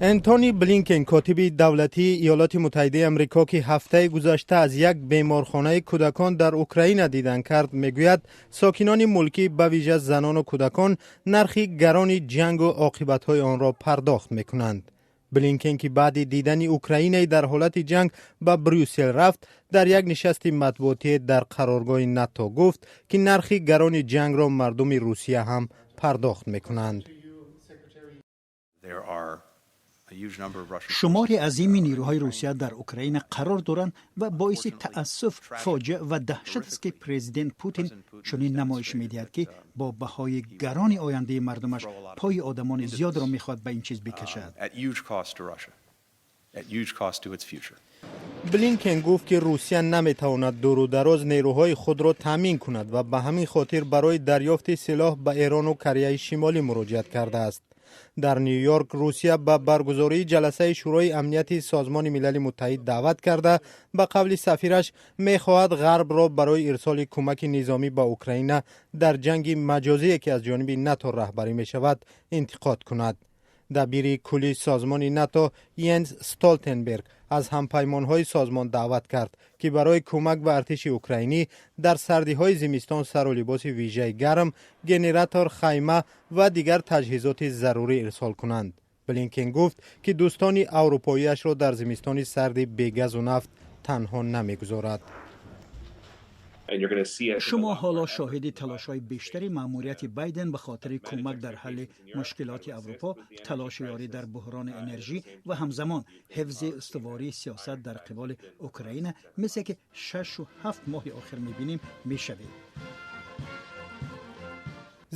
Энтони Блинкен, котиби давлатии Иёлоти Муттаҳидаи Амрико, ки ҳафтаи гузашта аз як беморхонаи кӯдакон дар Украина дидан кард, мегӯяд, сокинони мулкӣ, ба вижа занону кӯдакон, нархи гарони ҷангу оқибатҳои онро пардохт мекунанд. Блинкен, ки баъди дидани Украинаи дар ҳолати ҷанг ба Брюссел рафт, дар як нишасти матбуотӣ дар қароргоҳи НАТО гуфт, ки нархи гарони ҷангро мардуми Русия ҳам пардохт мекунанд. There are a huge number of Russian Шумори азими нирӯҳои Русия дар Украина қарор доранд ва боиси таассуф, фоҷиа ва даҳшат аст, ки президент Путин чунин намоиш медиҳад, ки бо баҳои гарони ояндаи мардумаш пои одамони зиёдро мехоҳад ба ин чиз бикашад. at huge cost to Russia, at huge cost to its future. Блинкен гуфт, ки Русия наметавонад дуру дароз нерӯҳои худро таъмин кунад ва ба ҳамин хотир барои дарёфти силоҳ ба Эрону Кореяи Шимолӣ муроҷиат кардааст. Дар Ню Йорк Русия ба баргузории ҷаласаи Шӯрои Амнияти Созмони Милали Муттаҳид даъват карда, ба қавли сафираш, мехоҳад Ғарбро барои ирсоли кӯмаки низомӣ ба Украина дар ҷанги маҷозие, ки аз ҷониби НАТО раҳбарӣ мешавад, интиқод кунад. Дабири кулли созмони НАТО Йенс Столтенберг аз ҳампаймонҳои созмон даъват кард, ки барои кӯмак ба артиши украинӣ дар сардиҳои зимистон сару либоси вижаи гарм, генератор, хайма ва дигар таҷҳизоти зарурӣ ирсол кунанд. Блинкен гуфт, ки дӯстони аврупоиашро дар зимистони сарди бегазу нафт танҳо намегузорад. Шумо ҳоло шоҳиди талошҳои бештари маъмурияти Байден ба хотири кӯмак дар ҳалли мушкилоти Аврупо, талоши ёрӣ дар буҳрони энержӣ ва ҳамзамон ҳифзи устувории сиёсат дар қиболи Украина, мисле ки 6-7 моҳи охир мебинем, мешавед.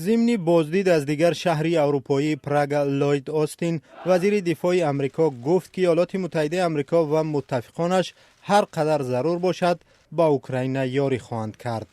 Зимни боздид аз дигар шаҳри аврупоии Прага, Ллойд Остин, вазири дифои Амрико, гуфт, ки Иёлоти Муттаҳидаи Амрико ва муттафиқонаш ҳар қадар зарур бошад, ба Украина ёрӣ хоҳанд кард.